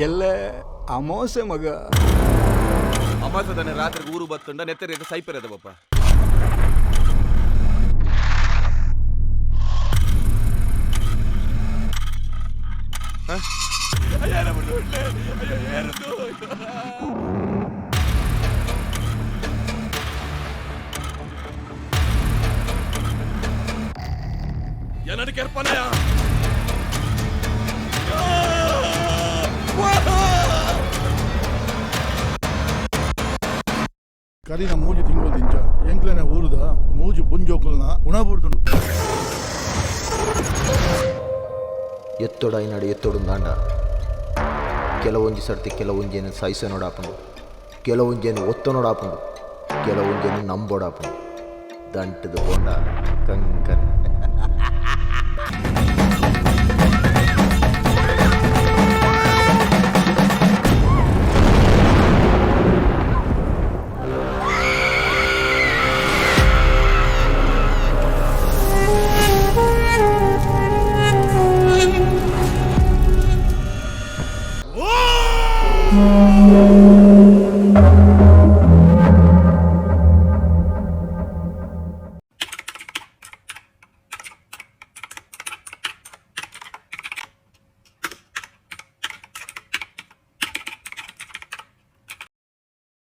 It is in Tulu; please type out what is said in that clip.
ಎಲ್ಲೆ ಅಮಾವಾಸ್ಯೆ ಮಗ. ಅಮಾಸದನೆ ರಾತ್ರಿ ಊರು ಬತ್ತುಂಡ ನೆತ್ತರಿಗೆ ಸೈಪೆರದ ಬಪ್ಪ. ಎನ್ನಡು ಕೆರ್ಪನಯ. ಕರಿನ ಮೂಜಿ ತಿಂಗಳು ದಿಂಚ ಎಂಕ್ಲೆನ ಊರುದ ಮೂಜಿ ಪುಂಜೋಕುಲ್ನ ಉಣಬುಡ್ದುಂಡು. ಎತ್ತೊಡಾಯಿನಾಡು ಎತ್ತೊಡುಂದಾಂಡ ಕೆಲವೊಂಜಿ ಸರ್ತಿ ಕೆಲವೊಂಜೇನು ಸಹಿಸನೋಡಾಪುಂಡು, ಕೆಲವೊಂಜೇನು ಒತ್ತನೋಡಾಪುಂಡು, ಕೆಲವೊಂಜೇನು ನಂಬೋಡಾಪುಂಡು. ದಂಟದ ಪೋಂಡ ಕಂಕನೆ.